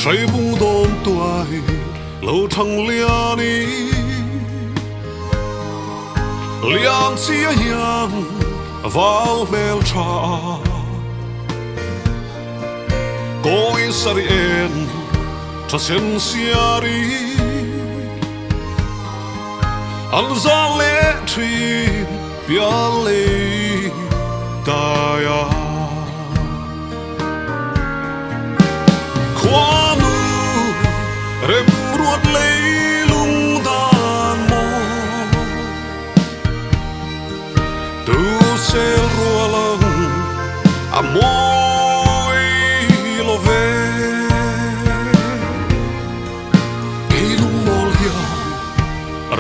Hreibung dawn tuai lo thang lian i Liang chi a hian val hmel tha Kawi sari en tha sen siari An za leh thin pial lei tai a. Khuanu remruat leilung dan maw Tu sel rual ang a mawi lo ve Kei lungmawl hian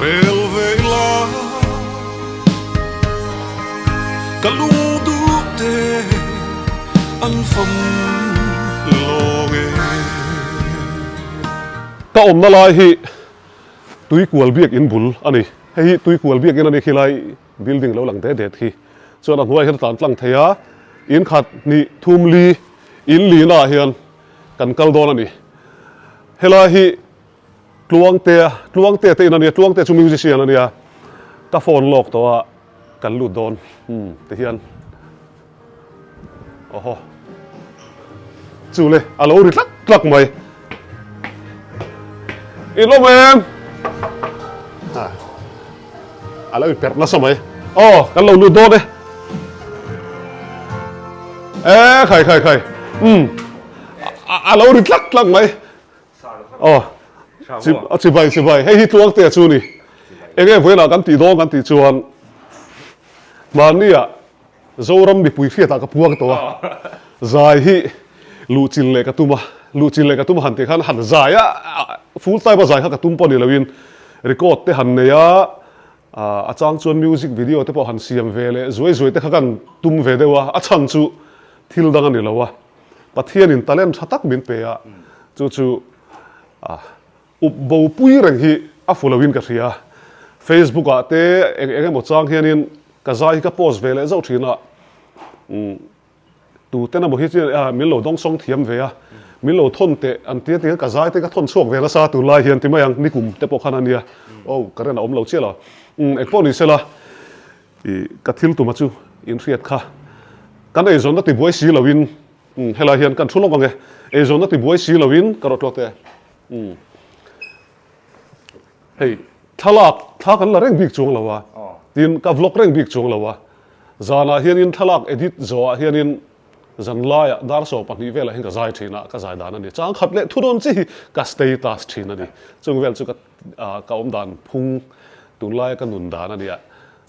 rel ve ila Ka lung duh te an fam lawng e. Ka awmna lai hi Tuikual biakinn bul a ni. Hei hi Tuikual biakinn a ni khi lai building lo lang det det khi. Chuan a hnuaiah hian a tlan tlang thei a, in khat hnih thum li in lina ah hian kan kal dawn a ni. Helai hi Tluangtea, Tluangtea te in a nia, Tluangtea chu musician a nia, ka phone lawk tawh a, kan lut dawn, umm ti hian, awhaw, chu le a lo ri tlak tlak mai, in awm em? A lo inperh nasa mai, aw kan lo lut dawn e, e khai khai khai, umm a lo ri tlak tlak mai. Aw, a chibai chibai, hei hi Tluangtea chu ni. Enge vawiinah kan tih dawn kan tih chuan mahnia Zoram mipui hriatah ka puang tawh a, zai hi luhchilh leh ka tum a, luhchilh leh ka tum a han tih khan han zai a, full time a zai kha ka tum pawh ni loin record te han nei a, a chang chuan music video te pawh han siam ve leh zuai zuai te kha kan tum ve deuh a, a chhan chu thil dang a ni lo a. Pathianin talent tha tak min pe a, chu chu up bo pui reng hi a fu loin ka hria. Facebook ah te eng eng emaw chang hianin ka zai hi ka post ve leh zauh thin a, tu ten emaw hi chuan min lo dawngsawng thiam ve a, min lo thawn teh an tia ti hian ka zai te ka thawn chhuak ve nasa tunlai hian ti mai ang, nikum te pawh khan a nia, oh current a awm lo chiah lo, engpawh ni sela. I ka thil tuma chu in hriat kha. Kan eizawnna ti buai si loin umm helai hian kan thu lawk ang e. Eizawnna ti buai si loin ka rawh tluak te umm hei thlalak thla kan la reng bik chuang lo a tin ka vlog reng bik chuang lo a zanah hianin thlalak edit zawhah hianin zan laiah dar 12 velah hian ka zai thin a ka zai dan a ni. Chang khat leh thu dawn chi hi ka status thin a ni. Chung vel chu ka ka awm dan phung tunlaia ka nun dan a nia.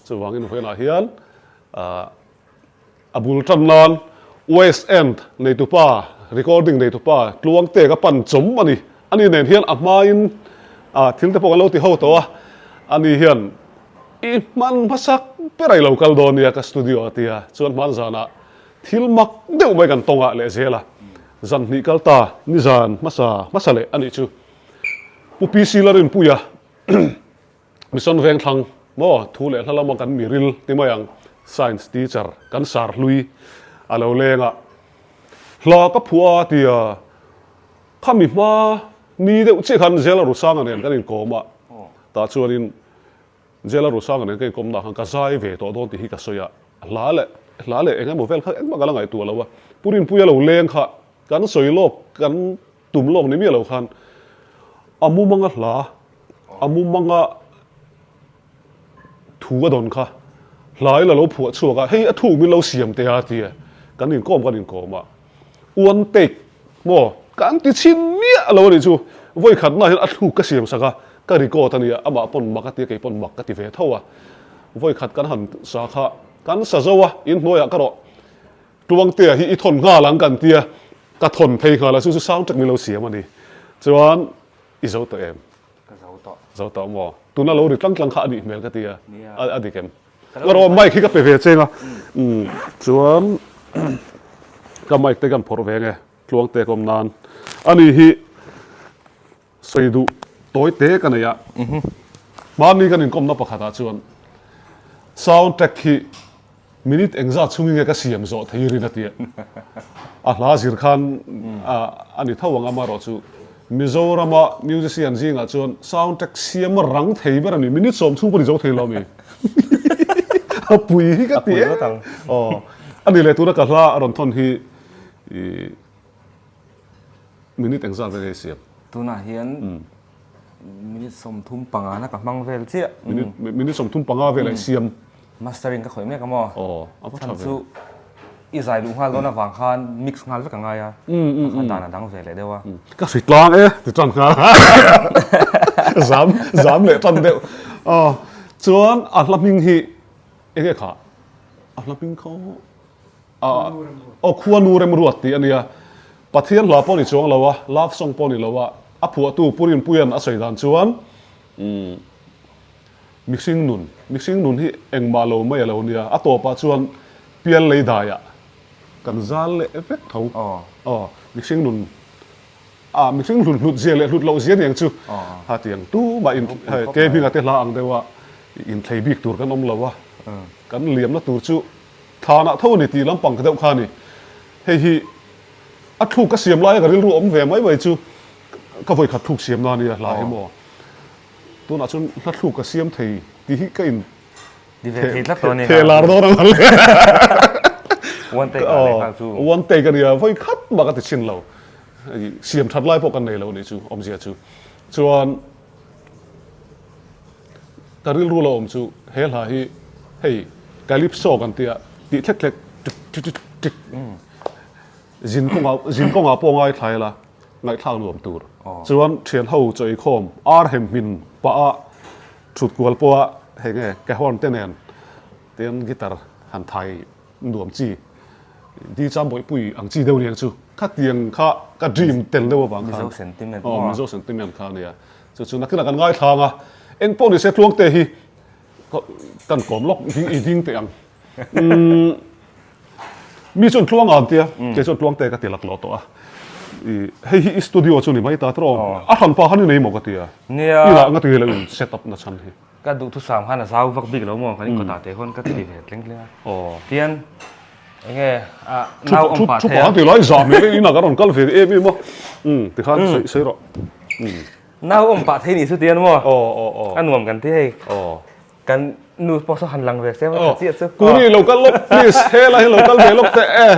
Chuvangin vawiinah hian a bul tan nan West End neitupa, recording neitupa Tluangte ka pan chawm a ni. Ani nen hian a hmain thil te pawh kan lo ti ho tawh a, ani hian i hman hmasak ber a i lo kal dawn nia ka studio a tia. Chuan hman zanah thil mak deuh mai kan tawng ah leh zel a, zan hnih kal ta nizan hmasa hmasa leh a nih chu. Pu PC Larinpuia Mission Vengthlang maw thu leh hla lama kan miril ti mai ang, Science teacher kan sar hlui a lo leng a, hla ka phuah a tia khami hma ni deuh chiah khan Zela Rusanga nen kan inkawm a, tah chuanin Zela Rusanga nen ka inkawm nah khan ka zai ve tawh dawn tih hi ka sawi a, hla leh hla leh eng emaw vel kha engmah ka la ngaihtuah lo a, Pu Rinpuia lo leng kha kan sawi lawk kan tum lawk ni miah lo khan a mumanga hla A mumanga thu a dawn kha hlai la lo phuah chhuak a, hei a thuk min lo siam teh a tia kan inkawm kan inkawm a, one take maw kan ti chhin miah lo a nih chu, vawi khatna hian a thluk ka siam sak a, ka record a nia, amah pawn mak a tia kei pawn mak ka ti ve tho a, vawi khat kan han sa kha kan sa zo a, inhnuaiah ka rawh Tluangtea hi i thawn nghal ang kan tia, ka thawn phei nghal a, chu chu soundtrack min lo siam a ni, chuan I zo tawh em? Ka zo tawh. Zo tawh maw? Tuna lo ri tlang tlang kha a nih hmel ka ti a. Nia. A dik em? Ka rawh mic hi ka pe ve cheng a. Umm chuan ka mic te kan phawrh ve nge Tluangte ka awm nan. Ani hi sawi duh tawi te ka nei a. Hmani kan inkawmna pakhatah chuan sound track hi Minute engzat chhungin nge ka siam zawh thei rin a ti a. A hla zir khan a ni tho ang amaherawh chu. Mizorama musician zingah chuan sound track siam a rang thei ber a ni. Minute sawm chhung pawh ni zo thei lo a mi. A pui hi ka ti e. Aw. A ni leh tuna ka hla a rawn thawn hi i minute engzat vel nge i siam? Tunah hian minute 35 na ka hmang vel chiah. Minute minute 35 vel a i siam. Mastering ka khawih mek a maw? Aw, a va tha ve. Chhan chu i zai luh nghal dawn avang khan mix nghal vek a ngai a, a kha dan a dang ve leh deuh a. Ka hri tlang e ti tan nghal zam zam leh tan deuh. Aw, chuan a hla hming hi enge kha? A hla hming kha aw Khuanu Remruat tih a nia. Pathian hla pawh ni chuang lo a, love song pawh ni lo a, a phuahtu Pu Rinpuia'n a sawi dan chuan umm Mihring nun, mihring nun hi engmah lo mai a lo nia, a tawpah chuan pial lei daiah kan zal leh vek tho. Aw, mihring nun, ah mihring hlun hlut zia leh hlut loh zia niang chu ha tiang tumah in ke hminga te hla ang deuha inthlei bik tur kan awm lo a, kan liamna tur chu thlanah tho a ni tih lampang deuh kha a ni. Hei hi a thluk ka siam laia ka rilru awm ve mai mai chu ka vawikhat thluk siamna a nia hla hi maw. Tunah chuan hla thluk ka siam thei tih hi ka in theh lar dawn ang le. One take a leh nghal chu. One take a nia, vawi khat mah ka ti chhin lo. Siam that lai pawh kan nei lo nih chu awmzia chu. Chuan ka rilru lo awm chu he hla hi hei Calypso kan tia tih thlek thlek tik tik tik zin kawngah zin kawngah pawh ngaithla ila. Ngaihthlak nuam tur chuan thian ho chaw eikhawm ar hem hmin pah a thut kual pawh a hei nge ke horn te nen tian guitar han thai nuam chi di cham bawihpui ang chi deuh niang chu khatiang kha ka dream tel deuh avang khan Mizo sentiment aw Mizo sentiment kha ania chu chu nakinah kan ngaithlang a engpawh nise tluangte hi kan kawm lawk ding i ding teh ang. Umm mi chuan tluang ang tia kei chuan tluang te ka ti lak lawh tawh a i hei hi i studio chu ni mai ta tawh a hran pa khan i nei maw ka ti a Nia i lah nga ti lo in set up na chhan hi ka duhthusam khan a zau vak bik lo maw kan in kawtah te khawn ka ti ve tleng tleng a tian enge a nau awm pah thei a thu pa ti lai zam leh in ah ka rawn kal ve em em a umm tikhan sawi sawi rawh nau awm pah thei nih chu tian maw a nuam kan ti hei Kan nu pawh saw han lang ve se tha chiah chu. Kuri lo kal lawk please helai hi lo kal ve lawk teh e.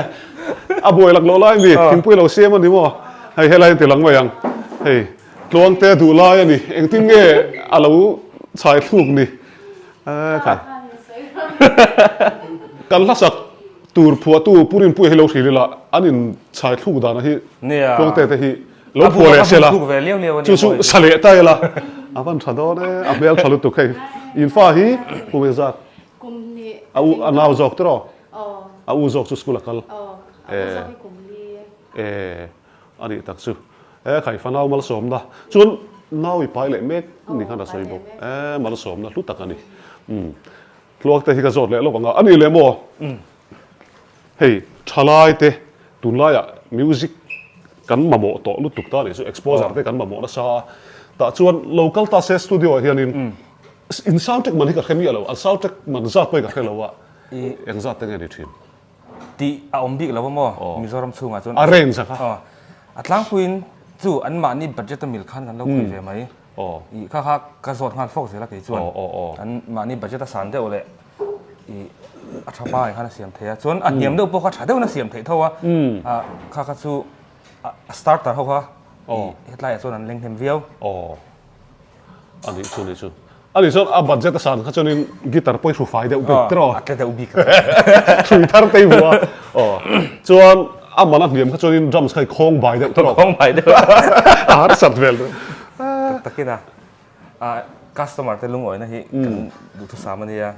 A buai lak loh lai mi thingpui lo siam a ni maw. Hei helai hi ti lang mai ang. Hei tluangte duh lai a ni. Engtin nge a lo chhai thluk ni. E khai. Kan hlasak tur phuahtu Pu Rinpuia hi lo hril ila an in chhai thluk dana hi tluangte te hi Lo phuah leh se la, chu chu sa leh ta ila, a van tha dawn e, a hmel tha lutuk hei. In fa hi kum engzat? A u a nau zawk tiraw? A u zawk chu school a kal. E e a nih tak chu. E khai fa nau malsawmna chuan nau i pai leh mek ni khan a sawi bawk. E malsawmna hlu tak a ni. Umm tluak te hi ka zawt leh lawk ang a, a nih leh maw? Hei thalai te tunlaiah music kan mamawh tawh lutuk ta nih chu exposure te kan mamawh nasa a tah chuan lo kal ta se studio ah hianin in sound track man hi ka hre miah lo an sound track man zat pawh hi ka hre lo a eng zat te nge ni thin? Tih a awm bik lo a maw Mizoram chhungah chuan a range a kha a tlangpuiin chu anmahni budget a mil khan kan lo khawih ve mai I kha kha ka zawt nghal fawk zel a kei chuan an mahni budget a san deuh leh i a tha pangai khan a siam thei a chuan a hniam deuh pawh kha tha deuhin a siam theih tho a kha kha chu a starter ho kha i hetlaiah chuan an leng hnem viau. Aw a nih chu a nih chu a nih chuan a budget a san kha chuanin guitar pawh i hru fai deuh bik tiraw a tle deuh bik hrui thar te i hmu a aw chuan a man a hniam kha chuanin drums kha i khawng bai deuh tiraw khawng bai deuh a harsat vel deuh. Tak takin a customer te lungawina hi kan duhthusam a nia.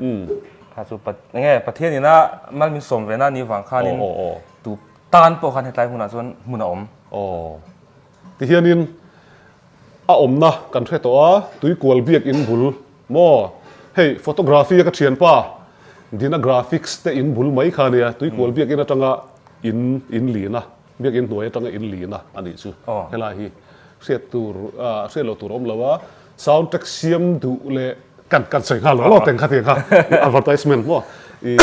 Kha chu enge Pathian ina mal min sawm ve na ni vang khanin tu tan pawh khan hetlai hunah chuan hmun a awm. Aw. Tihianin a awmna kan hre tawh a, Tuikual biak in bul maw? Hei photography a ka thianpa Dina Graphics te in bul mai kha a nia, Tuikual biak in atanga in in lin a. Biakinn hnuai atanga in lina a nih chu helai hi hriat tur hriat loh tur a awm lo a, sound track siam duh leh kan kan sawi nghal lo lo teng kha tiang kha advertisement maw i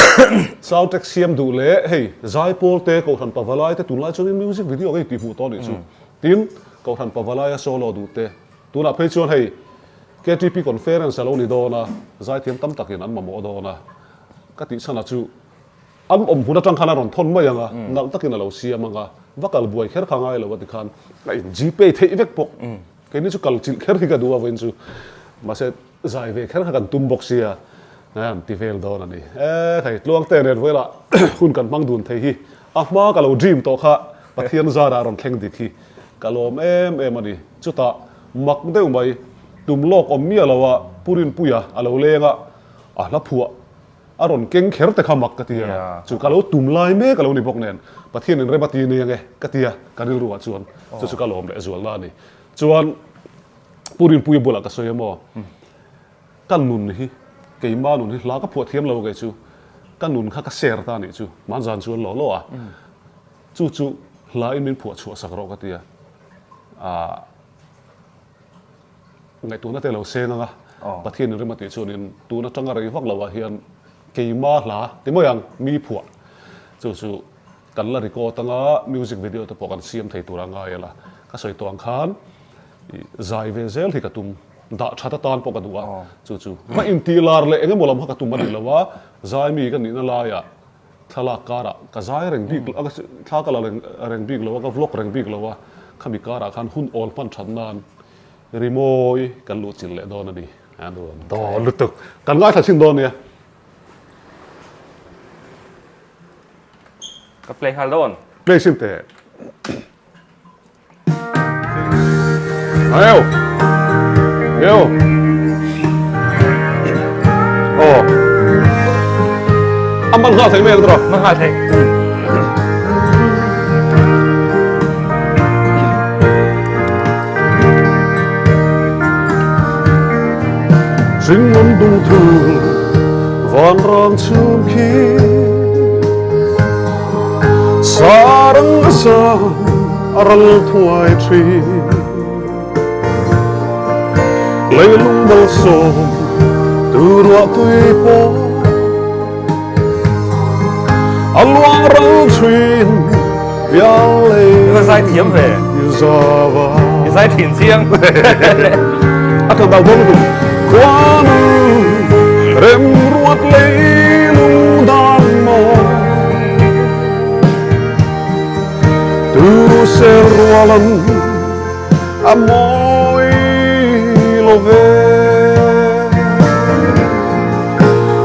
sound track siam duh leh hei zaipawl te kohhran pavalai te tunlai chuanin music video ngei tih hmuh tawh a nih chu tin. Kohhran Pavalaia solo duh te, tunah phei chuan hei KTP Conference a lo ni dawn a, zaithiam tam takin an mamawh dawn a, ka tih chhanah chu an awm hmun atang khan a rawn thawn mai ang a, nalh takin a lo siam ang a, va kal buai kher kha ngai lo a ti khan a in Gpay theih vek bawk. Keini chu kal chilh kher hi ka duh a vawiin chu, mahse zai ve kher kha kan tum bawk sia, an ti vel dawn a ni. E hei Tluangte nen vawilah hun kan hmang dun thei hi a hma ka lo dream tawh kha Pathian zarah a rawn thleng dik hi ka lawm em em a ni. Chutah mak deuh mai tum lawk awm miah lo a Pu Rinpuia a lo leng a, a hla phuah a rawn keng kher te kha mak ka ti a, chu ka lo tum lai mek a lo ni bawk nen Pathian in rem a ti nia nge ka ti a, ka rilru ah chuan chu chu ka lawm leh zual na a ni. Chuan Pu Rinpuia bulah ka sawi a maw, ka nun hi keima nun hi hla ka phuah thiam lo kei chu, ka nun kha ka share ta a nih chu, hmanzan chuan law law a, chu chu hla in min phuah chhuah sak rawh ka ti a, ah. Ngaihtuahna te lo seng anga Pathian in rem a tih chuanin tun atanga rei vak loah hian keima hla ti mai ang mi phuah chu chu kan la record anga music video te pawh kan siam thei tur a ngai a la ka sawi tawh ang khan zai ve zel hi ka tum dah that atan pawh ka duh a chu chu va intih lar leh eng emaw lam kha ka tum a ni lo a zai mi ka nihna laiah Thlalak karah ka zai reng bik lo a, thla ka la reng bik lo a, ka vlog reng bik lo a, khami karah khan hun awl hman that nan rimawi kan luh chilh leh dawn a ni. A nuam dawn lutuk. Kan ngaithla chhin dawn nia. Ka play nghal dawn. Play chhin teh. Ayo. Yo. Oh. A man nghal thei mai ang tawh. Man nghal thei. Hringnun dung thu van ram chhum khi Sarang a sa a ral thuai thin. Leilung malsawm tu ruah tui pawh a luang ral thin pial lei Ka zai thiam ve. Zava. I zai thin chiang. A tla dal dawn lutuk. Khuanu remruat leilung dan maw Tu ser rualan a mawi lo ve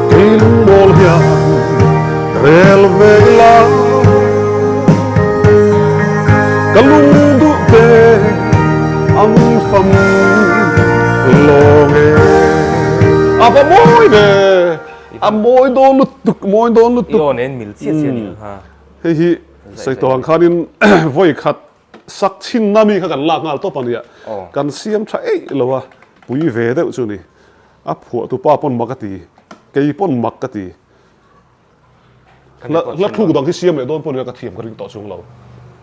Kei lungmawl hian rel ve ila Ka lung duh te an fam lawng e. A va mawi ve, a mawi dawn lutuk, mawi dawn lutuk. I aw nen mil chiah chiah a ni ang kha. Hei hi sawi tawh ang khanin vawi khat sak chhinna mi kha kan lak nghal tawp a nia. Kan siam tha eih lo a, pui ve deuh chu ni. A phuahtu pa pawn mak a ti, kei pawn mak ka ti. Hla thluk dang hi siam leh dawn pawh nia ka thiam ka ring tawh chung lo.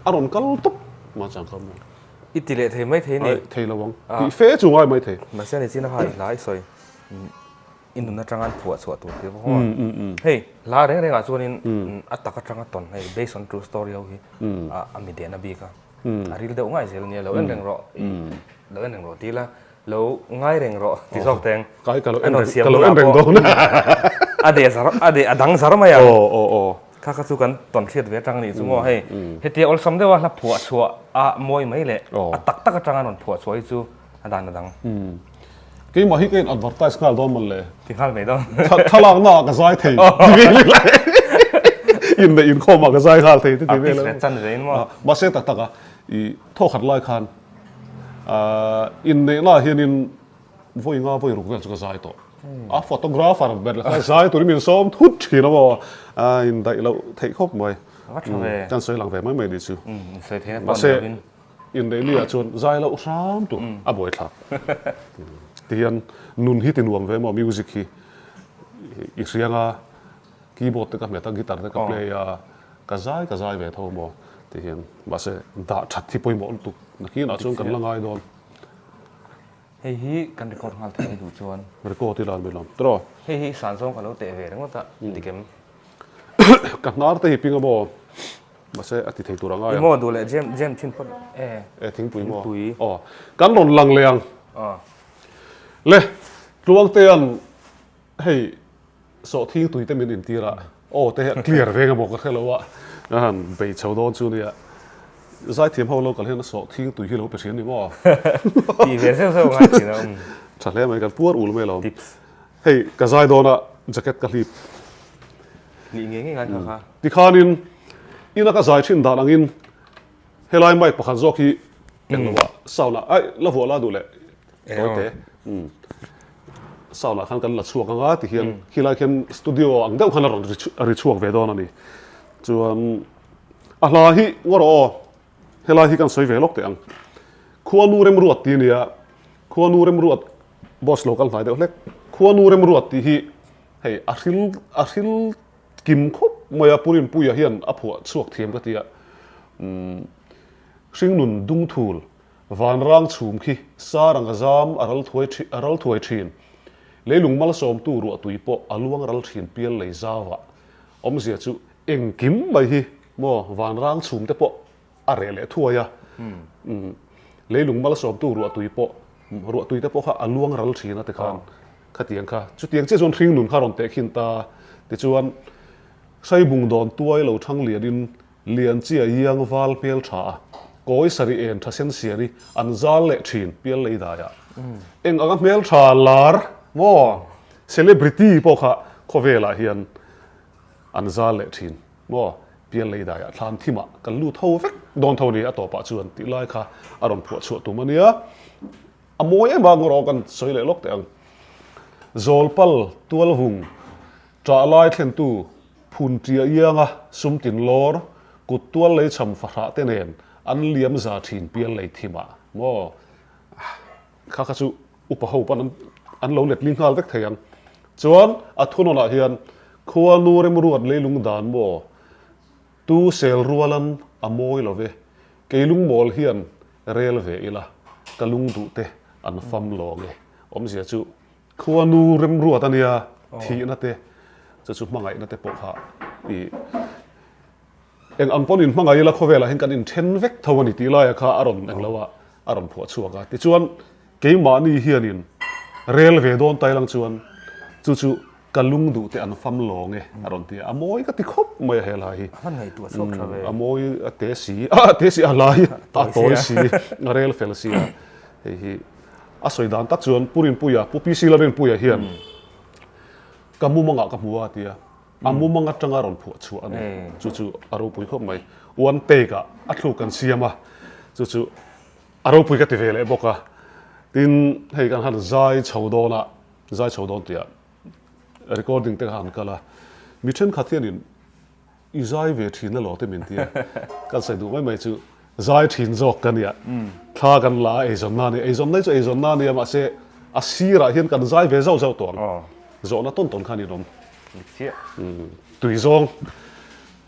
A rawn kal tawp mah chang kha maw. I ti leh thei mai thei ni. Thei lo ang. Tih fe chu ngai mai thei. Mahse ni chin a kha i hla i sawi. I nun atanga an phuah chhuah tur tih vawk a. Hei hla reng rengah chuanin a tak atanga tawn hei based on true story ho hi a mi dehna bik a. A ril deuh ngai zel ania lo en reng rawh. Lo en reng rawh ti ila Lo ngai reng rawh ti zawk teng. Kai ka lo en reng ka lo en reng dawn. A deh zar a deh a dang zar mai ang. Aw aw aw. Kha kha chu kan tawn hriat ve atang anih chu maw hei hetia awlsam deuha hla phuah chhuah a mawi mai leh a tak tak atanga rawn phuah chhuah hi chu a dan a dang. Keimah hi ka in advertise nghal dawn mawn le. Ti nghal mai dawn. Thlalakna ah ka zai thei ti vel ila inneih inkhawm ah ka zai nghal thei te ti vel. Artist leh chan ve in maw. Mahse tak tak a i thawkhat lai khan Inneihna ah hianin vawi nga vawi ruk vel chu ka zai tawh. A photographer ber kha zai turin min sawm thut thin a maw. A indaih loh theih khawp mai. Kan sawi lang ve mai mai ni chu. Mahse inneih ni ah chuan zai loh hram tur a buaithlak. Tihian nun hi ti nuam ve maw music hi i hriang a. Keyboard te ka hmet a, guitar te ka play a, ka zai ka zai ve tho maw ti hian mahse dah that hi pawimawh lutuk nakinah chuan kan la ngai dawn. Hei hi kan record nghal thei duh chuan. Record ila an mi lawm tiraw. Hei hi san zawng ka lo teh ve ringawt a, dikem. Ka hnar te hi ping a maw. Mahse a ti thei tur a ngai ang. I maw duh leh jam jam thin phawt e. E thingpui maw? Thingpui. Aw kan rawn lang leh ang. Aw. Le Tluangtea'n hei sawhthing tui te min intir a, aw te hi a clear veng emaw ka hre lo a, a han bei chho dawn chu nia. Zaithiam ho lo kal hian sawhthing tui hi lo pe thin ni maw? Tih ve zeuh zeuh ngai thin a. Tha hle mai kan puar ul mai lo. Tips. Hei ka zai dawn a jacket ka hlip. Hlih ngei ngei ngai kha kha. Tikhanin ina ka zai thin dan angin helai mic pakhat zawk hi englo ah sound ah ai la vuah la duh leh tawi te sound ah khan kan la chhuak anga ti hian khilai khian studio ang deuh khan a rawn ri chhuak ve dawn a ni. Chuan a hla hi ngaw rawh aw helai hi kan sawi ve lawk teh ang. Khuanu remruat tih a nia Khuanu remruat boss lo kal hnai deuh hlek Khuanu remruat tih hi Hei a hril a hril kim khawp mai a, Pu Rinpuia hian a phuah chhuak thiam ka ti a, umm hringnun dungthul vanrang chhum khi sar anga zam a ral thuai thin a ral thuai thin, leilung malsawmtu ruahtui pawh a luang ral thin pial lei zauah awmzia chu engkim mai hi maw vanrang chhum te pawh a reh leh thuai a, leilung malsawmtu ruahtui pawh ruahtui te pawh kha a luang ral thin a tikhan khatiang kha chutiang chiah chuan hringnun kha rawn teh khin ta tichuan Hraibung dawn tuai lo thang lianin lian chia iang val hmel tha a kawi sarih en tha sen siari an zal leh thin pial lei daiah eng anga hmel tha lar maw celebrity pawh kha khawvelah hian an zal leh thin. Maw, pial lei daiah thlan thimah kan lut ho vek dawn tho ni a tawpah chuan tih lai kha a rawn phuah chhuah tum a nia. A mawi em a, ngawrawh kan sawi leh lawk teh ang. Zawlpal, Tualvung, Ṭah lai thlentu, Phun ṭia ianga sum tin lawr, kut tual lei cham fahrah te nen an liam za ṭhin pial lei thimah. Maw, kha kha chu Upa ho pawn an lo letling nghal vek thei ang. Chuan a thunawnah hian Khuanu remruat leilung dan maw tu sel rualan a mawi lo ve, kei lungmawl hian rel ve ila ka lung duh te an fam lawng e. Awmzia chu Khuanu remruat a nia, thihna te chu chu hmangaihna te pawh kha i Eng ang pawn inhmangaih ila khawvelah hian kan inthen vek tho a ni tih laia kha a rawn englo a, a rawn phuah chhuak a. Tichuan, keimahni hianin rel ve dawn tai lang chuan chu chu ka lung duh te an fam lawng e a rawn ti a. A mawi ka ti khawp mai a he hla hi. A hman ngaihtuah chhuak tha ve. A mawi a te si, a te si a hla hi a tawi si, a rel fel si a. Hei hi a sawi dan tak chuan Pu Rinpuia, Pu PC Lalrinpuia hian ka mumangah ka hmu a a ti a. A mumang atanga rawn phuah chhuah a ni. Chu chu a ropui khawp mai. One take ah a thluk kan siam a, chu chu a ropui ka ti ve leh bawk a. Tin, hei kan han zai chho dawn a, zai chho dawn tihah recording te kha han kal a, mi thenkhat hianin i zai ve thin elaw te min ti a, kan sawi duh mai mai chu Zai thin zawk ka nia. Thla kan la a eizawnna a ni. Eizawnna hi chu eizawnna a nia mahse a sirah hian kan zai ve zauh zauh tawh ang. Zawhna tawn tawn khan in awm. Tui zawng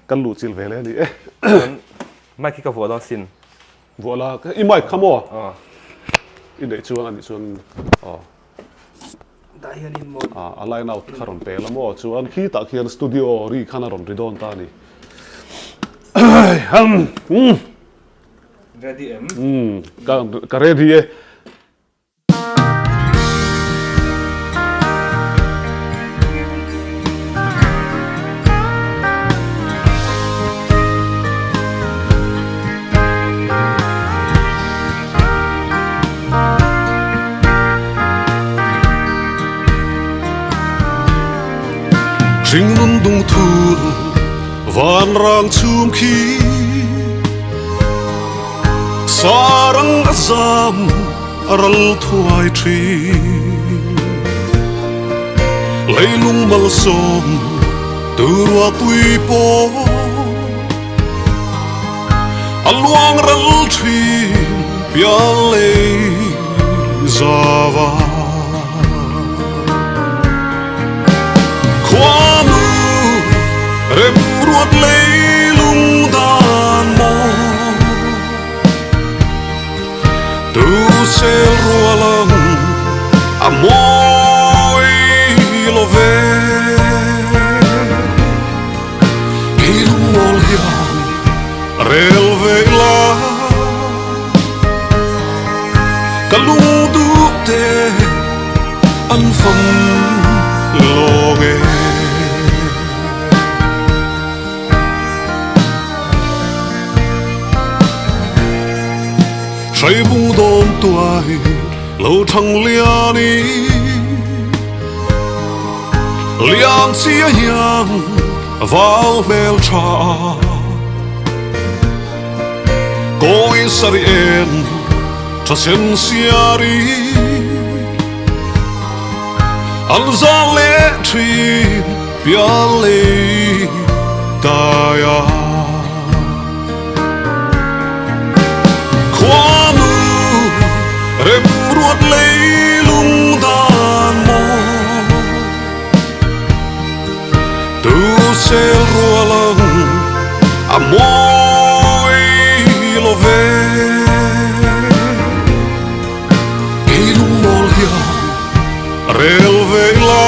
kan luh chilh ve leh a ni e. Mic hi ka vuah dawn sin. Vuah la, i mic kha maw? I neih chuan a nih chuan aw. Tah hian in maw? A line out kha rawn pe la maw? Chuan khitah khian studio ri khan a rawn ri dawn ta a ni. Ready em? Ka ready e. Hringnun dung thur vanrang chhum khi Sarang a zam a ral thuai thin Leilung malsawm tu ruahtui pawh A luang ral thin pial lei zava. Khuanu remruat leilung dan maw Tu sel rualang a mawi lo ve. Kei lungmawl hian. Rel ve ila ka lung duh te an fam lawng e. Hreibung dawn tuai lo thang lian i liang chia hian val hmel tha kawi sari en tha sen siari an za le thin pial lei tai a Khuanu remruat leilung dan maw Tu sel rual ang a mawi lo ve Kei lungmawl hian rel ve ila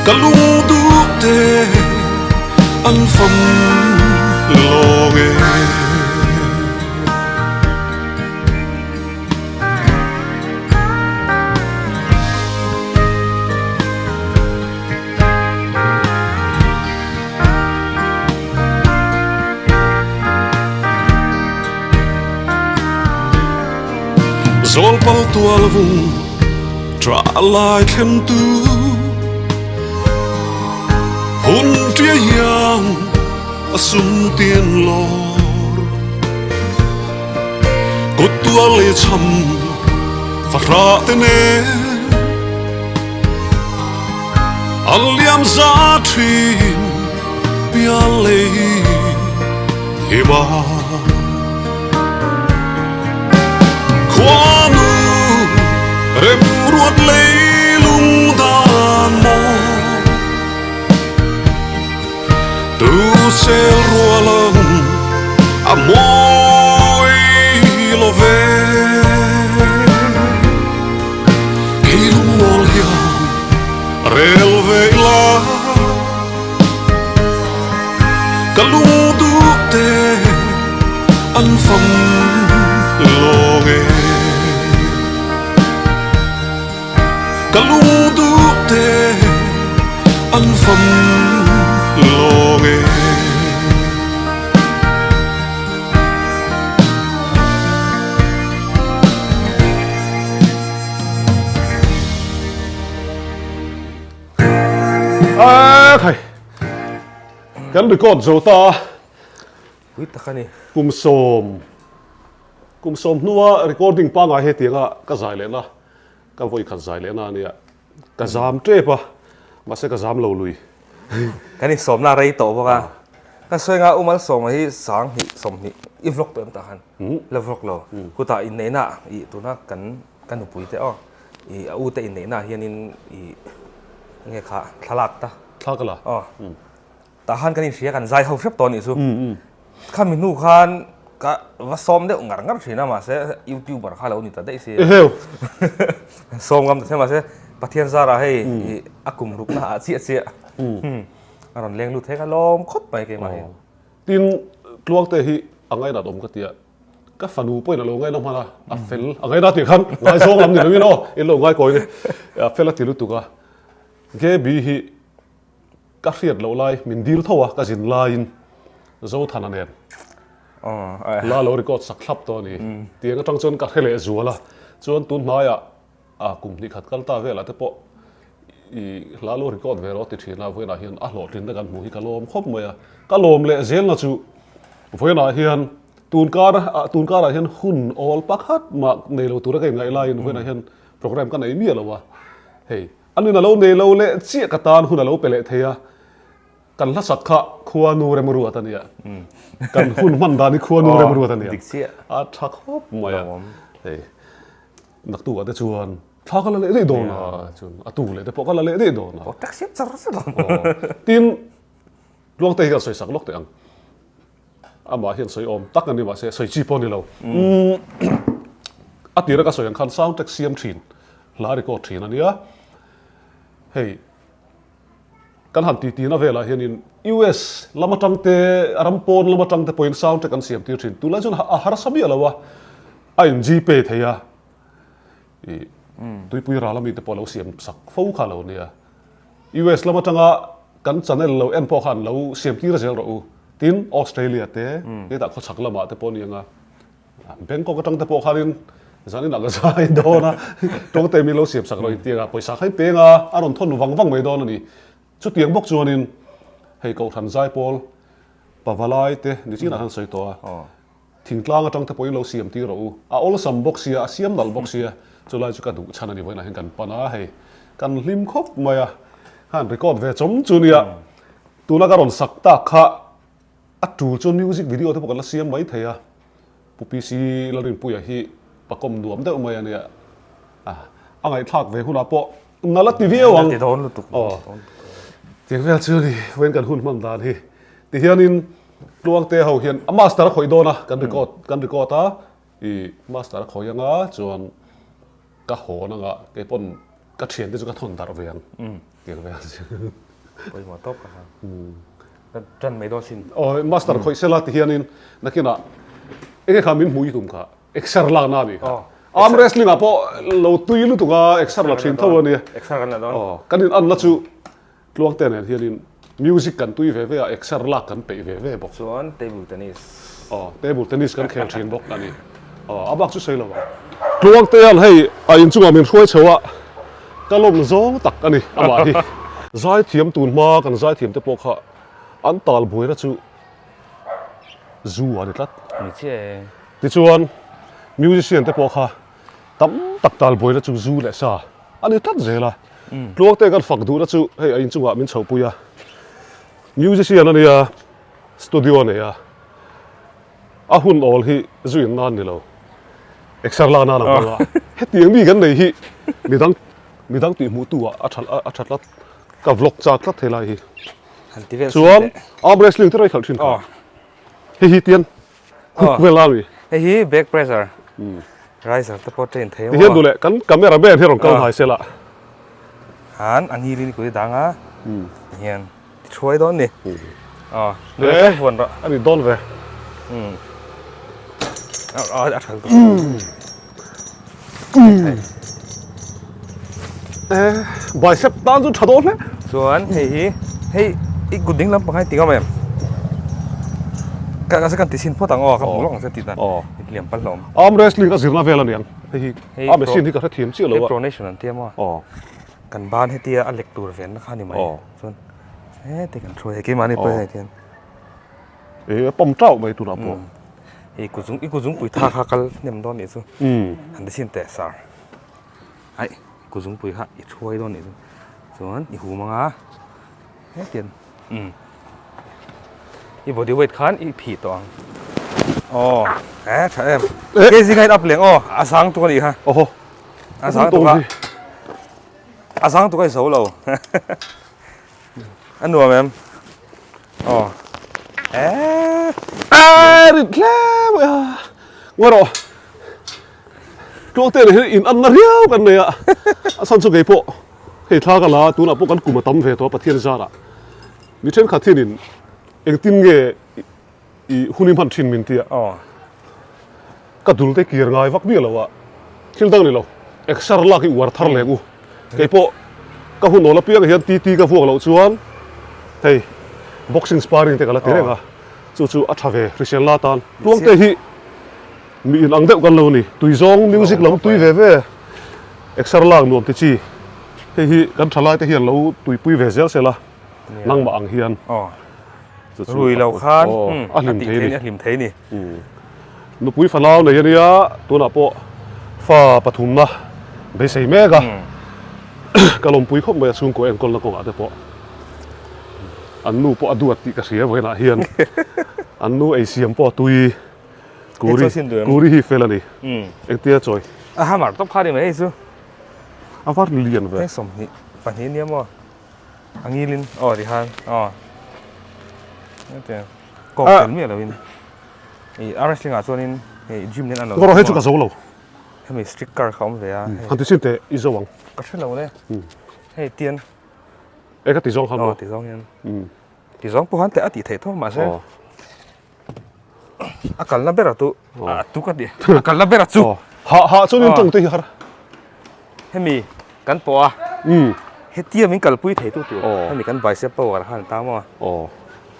Ka lung duh te an fam lawng e. Zawlpal tual vung Tra lai thlen tu Hun tia hiang a sum tien lor Kut tua le cham fa hra te ne An liam za thin pia lei hi ba Khuanu remruat leilung dan maw Tu sel rual ang a mawi lo ve Kei lungmawl hian rel ve ila Ka lung duh te an fam lawng e. Ka lung duh te an fam lawng e. A khai kan record zo ta pui tak ani kum sawm kum sawm hnua recording pangai he tianga ka zai leh na ka vawi khat zai leh na ania ka zam tep a mahse ka zam lo lui kan in sawmna rei tawh bawk a ka sawi nga umal sawma hi 20 20 i vlog tawh em tah khan la vlog lo khutah inneihna i tuna kan ka nupui te aw I a u te inneihna ah hianin i nge kha thlalak ta. Thla ka la. Aw. Tah khan kan inhria kan zai ho hrep tawh anih chu. Khami hnu khan ka va sawm deuh ngar ngar thin a mahse youtuber kha lo ni ta daih si. Eheu. Sawm ngam ta sia mahse Pathian zarah hei i a kum rukna ah chiah chiah a rawn leng lut thei kha lawm khawp mai keimah hi. Tin Tluangte hi a ngainat awm ka ti a. Ka fanu pawhin a lo ngaina hman a, a fel a ngaina tih khan ngaizawng lam ni loin aw in lo ngaikawi nge a fel a ti lutuk a. Gaby hi ka hriat loh lai min dil tho a ka zin laiin Zothana nen la lo record sak thlap tawh a ni. Tiang atang chuan ka hre leh zual a, chuan tun hnaiah A kum hnih khat kal ta velah te pawh i hla lo record ve rawh ti thin a, vawiinah hian a hlawhtlinna kan hmuh hi ka lawm khawp mai a. Ka lawm leh zelna chu vawiinah hian tun kar tun karah hian hun awl pakhat mah nei lo tura ka inngaih laiin vawiinah hian program ka nei miah lo a. Hei, a nun a lo nei lo leh chiah ka tan hun a lo pe leh thei a. Kan hlasak kha khuanu remruat a nia. Kan hun hman dan hi khuanu remruat a nia. A tha khawp mai a. Hei. Naktukah te chuan thla ka la leh daih dawn a, chuan a tu leh te pawh ka la leh daih dawn a. Aw tak siam char char dawn. Tin, Tluangte hi kan sawi sak lawk teh ang. Amah hian sawi awm tak a ni mahse sawi chi pawh a ni lo. A tira ka sawi ang khan sound track siam thin, hla record thin a nia. Hei. Kan han titi na velah hianin US lam atang te, ram pawn lam atang te pawhin sound track an siam tir thin. Tunlai chuan a harsa miah lo a, a in Gpay thei a, ih tuipui ral ami te pawh a lo siam sak fo kha lo nia. US lam atanga kan channel lo en pawh khan lo siam tir zel rawh u. Tin, Australia te, hetah khawchhak lamah te pawh a ni ang a. Bangkok atang te pawh khanin zanin ah ka zai dawn a, tawngte mi lo siam sak rawh intiang a, pawisa kha i peng a, a rawn thawn vang vang mai dawn a ni. Chutiang bawk chuanin hei Kohhran Zaipawl Pavalai te ni chinah khan sawi tawh a, thingtlang atang te pawhin lo siam tir rawh u, a awlsam bawk sia, a siam nalh bawk sia, chulai chu ka duh chhan a ni vawiinah hian kan pan a, hei kan hlim khawp mai a, khan record ve chawm chu nia, tuna ka rawn sak tak kha A tul chuan music video te pawh kan la siam mai thei a, Pu PC Lalrinpuia hi pakawm nuam deuh mai a nia, a ngaihthlak ve hunah pawh nal a ti viau ang. Ti dawn lutuk. Aw, tiang vel chu ni vawiin kan hun hman dan hi. Tihianin Tluangte ho hian a master a khawih dawn a, kan record kan record a, i master a khawih anga chuan Ka hawn anga kei pawn ka thiante chu ka thawn darh ve ang tiang vel chu. Pawimawh tawp ka hla. Ka tan mai dawn sin. Aw master khawih sela ti hianin nakinah enge kha min hmuh i tum kha exer lakna a nih kha. Arm wrestling ah pawh lo tui lutuk a exer la thin tho a nia. Exer kan la dawn. Aw kan in anna chu Tluangte nen hianin music kan tui ve ve a, exer lak kan peih ve ve bawk. Chuan table tennis. Aw, table tennis kan khel thin bawk a ni. Aw, a bak chu sawi lo ang. Tluangtea'n hei a inchungah min hruai chho a, ka lawm zawng tak a ni amah hi. Zaithiam tun hma kan zaithiam te pawh kha an tal buaina chu zu a ni tlat. Ni chiah e. Tichuan musician te pawh kha tam tak tal buaina chu zu leh sa a ni tlat zel a. Tluangte kan fak duhna chu hei a inchungah min chhohpui a, musician a nia, studio a nei a, a hun awl hi zu in nan ni lo, exer lak nan a hmang a, hetiang mi kan nei hi midang midang tih hmuh tu ah a tha a tha tlat, ka vlog chak tlat thei lai hi. Chuan arm wrestling te rei khalh thin kha, hei hi tian Hook vel a mi. Hei hi back pressure. Riser te pawh train thei maw. Tihian duh leh kan camera man hi rawn kal hnai se la. Han a ngil in kut i dang a. Tihian ti thuai dawn ni. Aw duh leh tlai vuan rawh. A ni dawn ve. A thal tawh. Bicep tan chu tha dawn hle. Chuan hei hi hei i kut ding lampang hi ti ngam em? Ka ka kan ti chhin phawt ang aw ka hmu lawk ang che tih dan i hliam pal hlawm. Arm wrestling a zirna vel a niang hei hi a machine hi ka hrethiam chiah lo a. Hei pronation an ti a maw? Kan ban hetia a lek tur venna kha a ni mai. Chuan heti kan hruai hei keimahni pawh hei hian. E a pawm tauh mai tunah pawh. I kuzung i kuzungpui tha kha kal hnem dawn nih chu. Han ti chhin teh sir. Ai kuzungpui kha i thuai dawn nih chu. Chuan i hum anga hetian umm i body weight khan i phih tawh ang. Aw e tha em. Kei zinga in up leng aw a zang tuk a nih kha. Oho. A zang tuk a. A zang tuk a i zo lo. A nuam em? Aw. Eee. Eee rit hle mai a. Ngawi rawh. Tluangte nen hian in anna riau kan nei a. A chhan chu kei pawh hei thla ka la a, tunah pawh kan kum a tam ve tawh a Pathian zarah. Mi thenkhat hianin engtin nge I hun i hman thin min tia. Ka dul te kir ngai vak miah lo a, thil dang ni lo, exer lak i uar thar leng u. Kei pawh ka hun awl apiang hian TT ka vuak loh chuan hei boxing sparring te ka la ti reng a, chu chu a tha ve hrisel la tan. Tluangte hi mi in ang deuh kan lo ni, tui zawng music lam tui ve ve, exer lak nuam ti chi, hei hi kan thalai te hian lo tuipui ve zel sela. Nangmah ang hian rui lo khan a hlim thei ni a hlim thei ni. Nupui fanau nei ania tunah pawh fa pathumna beisei mek a ka lawmpui khawp mai a chhungkaw enkawlna kawngah te pawh an nu pawh a duat tih ka hria vawiinah hian an nu eisiam pawh a tui kuri kuri hi fel a ni engtia chawi a hammer tawp kha ni mai hei chu a var lian ve 22 nia maw A ngilin aw ti khan aw hetiang kawk tel miah loin ih a wrestling ah chuanin hei gym nen an lo Ngawrh hei chu ka zo lo hemi sticker kha awm ve a han ti chin teh i zo ang ka hre lo le hei tian. E ka ti zawng khan maw? Ti zawng hian. Ti zawng pawh khan a tih theih tho mahse a kalna ber a tu a tu ka ti a kalna ber a chu. Hah hah chuan in tawng te hi har. Hemi kan pawh a hetia min kalpui thei tu tur hemi kan bicep power khan ta maw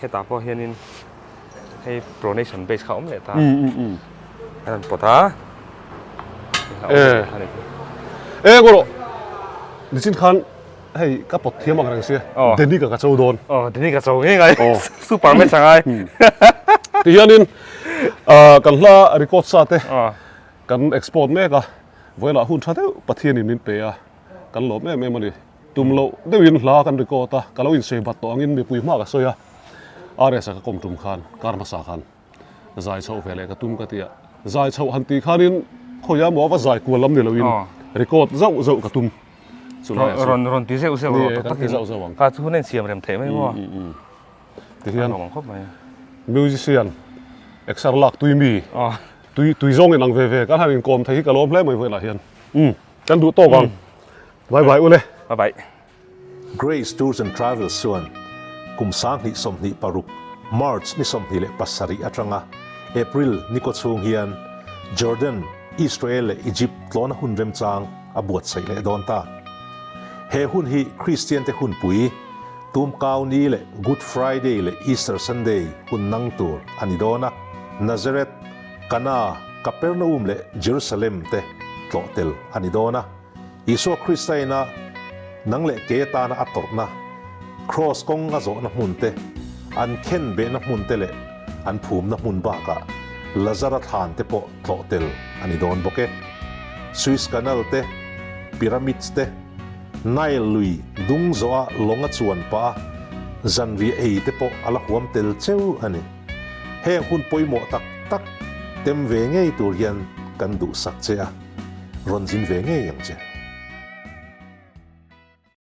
hetah pawh hianin hei pronation base kha a awm leh ta a rawn pawt a e ngaw rawh nichin khan hei ka pawt thiam ang reng sia Danny ka ka cho dawn Danny ka cho ngei ngai super match angai tihianin kan hla record sa te Kan export mek a, vawilah hun tha deuh Pathianin min pe a, kan lawm em em a ni. Tum loh deuhin hla kan record a, ka lo insawi bat tawh angin mipui hma ka sawi a, RS a ka kawm tum khan, kar hmasa khan zai chhoh ve leh ka tum ka ti a, zai chhoh han tih khanin khawiah emaw va zai kual lam ni loin record zauh zauh ka tum. Chulaiah chuan. Rawn rawn ti zeuh zeuh rawh tak takin. Kha chu hun a insiam rem theih mai maw? Tihian musician exer lak tui mi. Tui tui zawng in ang ve ve kan han inkawm thei hi ka lawm hle mai vawilah hian. Umm kan duh tawk ang. Bye bye ule. Bye bye. Grace Tours and Travels chuan kum 2026 March ni 27 atanga April ni kaw chhung hian Jordan, Israel leh Egypt tlawna hun remchang a buatsaih leh dawn ta. He hun hi Kristiante hunpui, Tumkau ni leh Good Friday leh Easter Sunday hun nang tur a ni dawn a. Nazareth, Kana, Kapernaum leh Jerusalem te tlawh tel a ni dawn a. Isua Krista ina nang leh kei atana a tawrhna, Kraws kawng a zawhna hmun te, an khen behna hmun te leh an phumna hmun bakah Lazara thlan te pawh tlawh tel a ni dawn bawk e. Suez Canal te, Pyramids te, Nile lui dung zawha lawng a chuan pah a, zanriah ei te pawh a la huam tel cheu a ni. Heng hun pawimawh tak tak tem ve ngei tur hian kan duhsak che a, rawn zin ve ngei ang che.